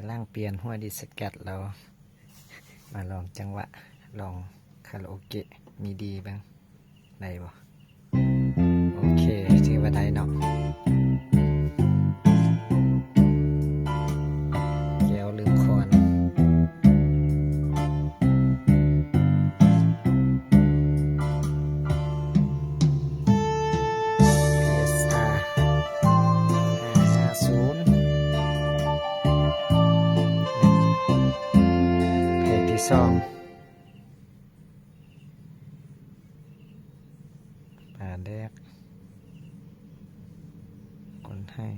ຫຼັງປ່ຽນຫົວດີສະກັດແລ້ວ ມາລອງຈັງຫວະ ລອງຄາຣາໂອເກະມີດີເບິ່ງ ໄດ້ບໍ່? ໂອເຄ ຖືວ່າໄດ້ເນາະ. ແກ້ວລືມຄອນ ພີເອັສອາ ຫ້າຫ້າສູນ ເພງທີສອງ ປາແດກ ຄົນໄຫ້.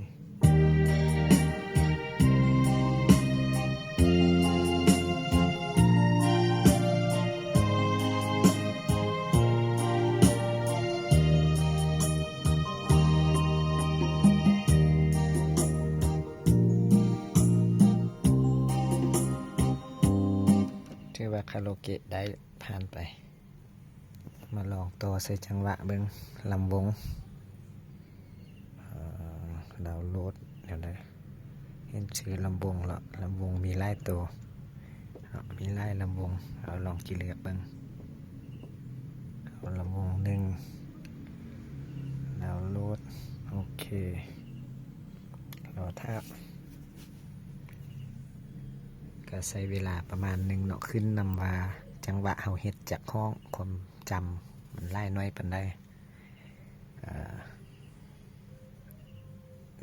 ຖືວ່າຄາຣາໂອເກະໄດ້ຜ່ານໄປ. ມາລອງຕໍ່ໃສ່ຈັງຫວະເບິ່ງ ລຳວົງ ເອີ ດາວໂຫຼດ ດຽວນະ ເຫັນຊື່ລຳວົງເນາະ ລຳວົງມີຫຼາຍໂຕເນາະ ມີຫຼາຍລຳວົງ ເຮົາລອງຊິເລືອກເບິ່ງ ເອົາລຳວົງໜຶ່ງ ດາວໂຫຼດ ໂອເຄ ລໍຖ້າ. ກະໃຊ້ເວລາປະມານໜຶ່ງເນາະ ຂຶ້ນນຳວ່າຈັງຫວະເຮົາເຮັດຈັກຮ້ອງ ຄວາມຈຳມັນຫຼາຍໜ້ອຍປານໃດ. ເອີ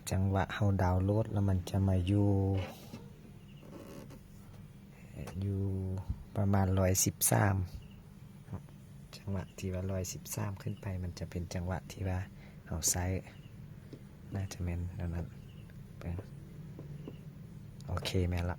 ຈັງຫວະເຮົາດາວໂຫຼດແລ້ວມັນຈະມາຢູ່ ຢູ່ປະມານຮ້ອຍສິບສາມ ຈັງຫວະທີ່ວ່າຮ້ອຍສິບສາມຂຶ້ນໄປ ມັນຈະເປັນຈັງຫວະທີ່ວ່າເຮົາໃຊ້ ໜ້າຈະແມ່ນແນວນັ້ນ ເບິ່ງ ໂອເຄ ແມ່ນລະ.